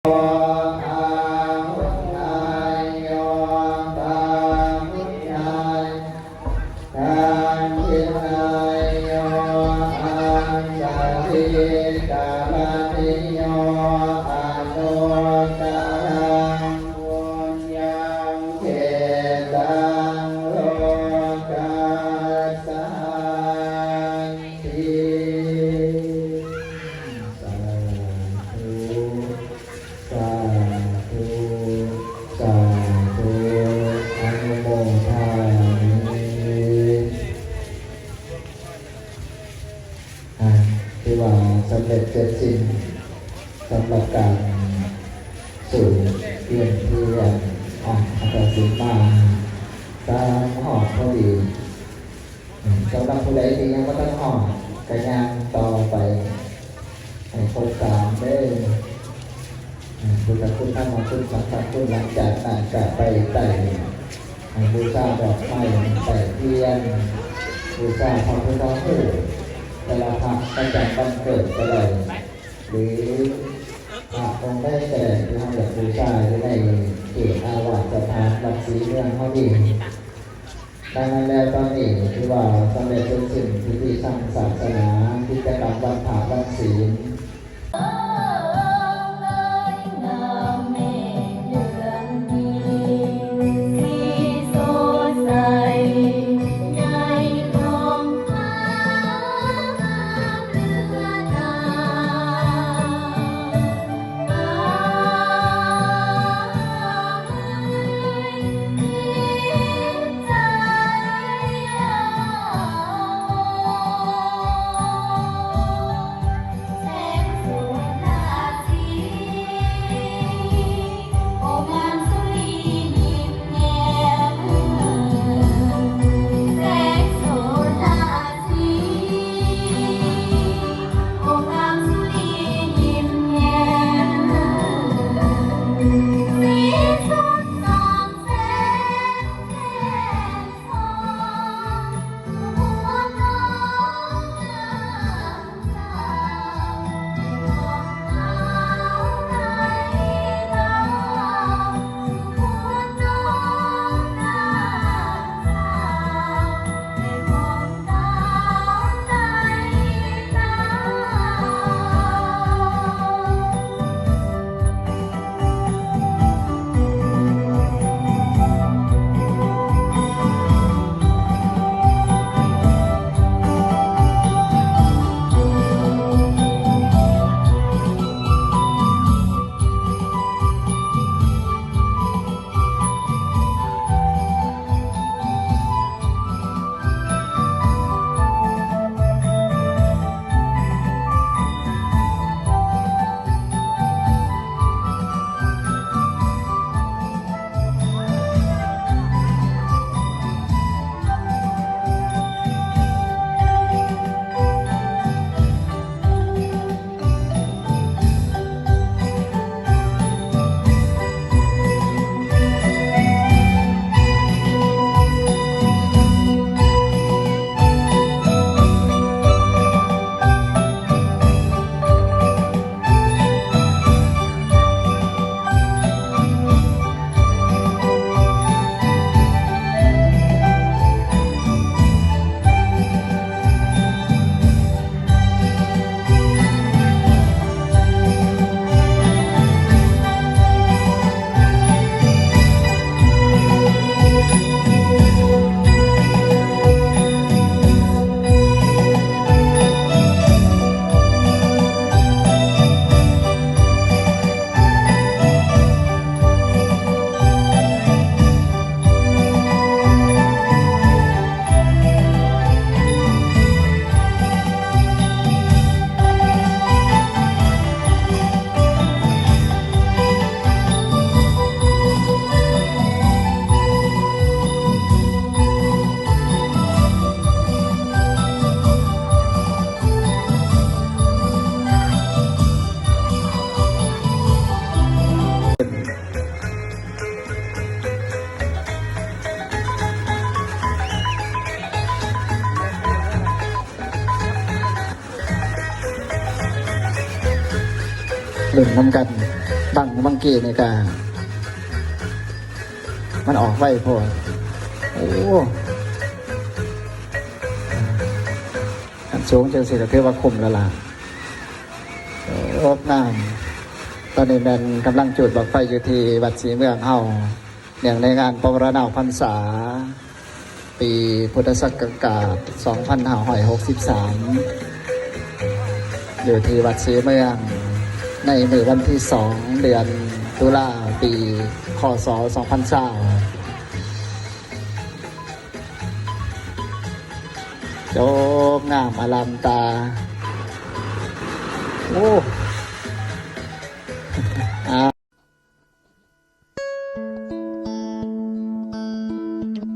ອາຫຸນນາຍໂຍ ປາຫຸນນາຍ ທັງກິນນາຍໂຍ ອັນສະລິກາລະນິໂຍ ອະນຸດຕະລັງ ປຸນຍັງ ເຂຕັງ ໂລກັດສາ ສາທຸ ສາທຸ ສາທຸ ອະນຸໂມທາມິ ອ່າ ຖືວ່າສຳເລັດເສັດສິ້ນ ສຳລັບການສູນເປັນທຽນ ອ່າ ອາດຕະສິນມາ ສາມຮອບພໍດີ. ສຳລັບຜູ້ໃດທີ່ຍັງບໍ່ທັນຮອດ ກະຍ່າງຕໍ່ໄປໃຫ້ຄົບສາມເດີ້ ພຸດທະຄຸນ ທຳມະຄຸນ ສັງຄະຄຸນ. ຫຼັງຈາກນັ້ນກະໄປໄຕ້ ບູຊາດອກໄມ້ ໄຕ້ທຽນ ບູຊາພະພຸດທະຮູບ ແຕ່ລະພະປະຈຳວັນເກີດກະໄດ້ ຫຼື ພະອົງໃດກະໄດ້ທີ່ເຮົາຢາກບູຊາຢູ່ໃນເຂດອາວາດສະຖານວັດສີເມືອງເຮົານີ້. ດັ່ງນັ້ນແລ້ວ ຕອນນີ້ຖືວ່າສຳເລັດເສັດສິ້ນພິທີທາງສາສະໜາ ກິດຈະກຳວັນພະວັນສີນ. ເລີ່ມນຳກັນ. ຕັ້ງເມື່ອກີ້ນີ້ກະ ມັນອອກໄວໂພດ. ໂອ້ ຄັນສູງຈັ່ງຊີ້ກະຖືວ່າຄຸ້ມແລ້ວລະ. ໂອ້ ງາມ. ຕອນນີ້ແມ່ນກຳລັງຈູດບັ້ງໄຟຢູ່ທີ່ວັດສີເມືອງເຮົາ ເນື່ອງໃນງານປະວາລະນາພັນສາ ປີພຸດທະສັກກະກາດສອງພັນຫ້າຮ້ອຍຫົກສິບສາມ ຢູ່ທີ່ວັດສີເມືອງ ໃນມື້ວັນທີສອງ ເດືອນຕຸລາ ປີ ຄ.ສ. ສອງພັນຊາວ. ໂອ້ ງາມອະລາມຕາ. ໂອ້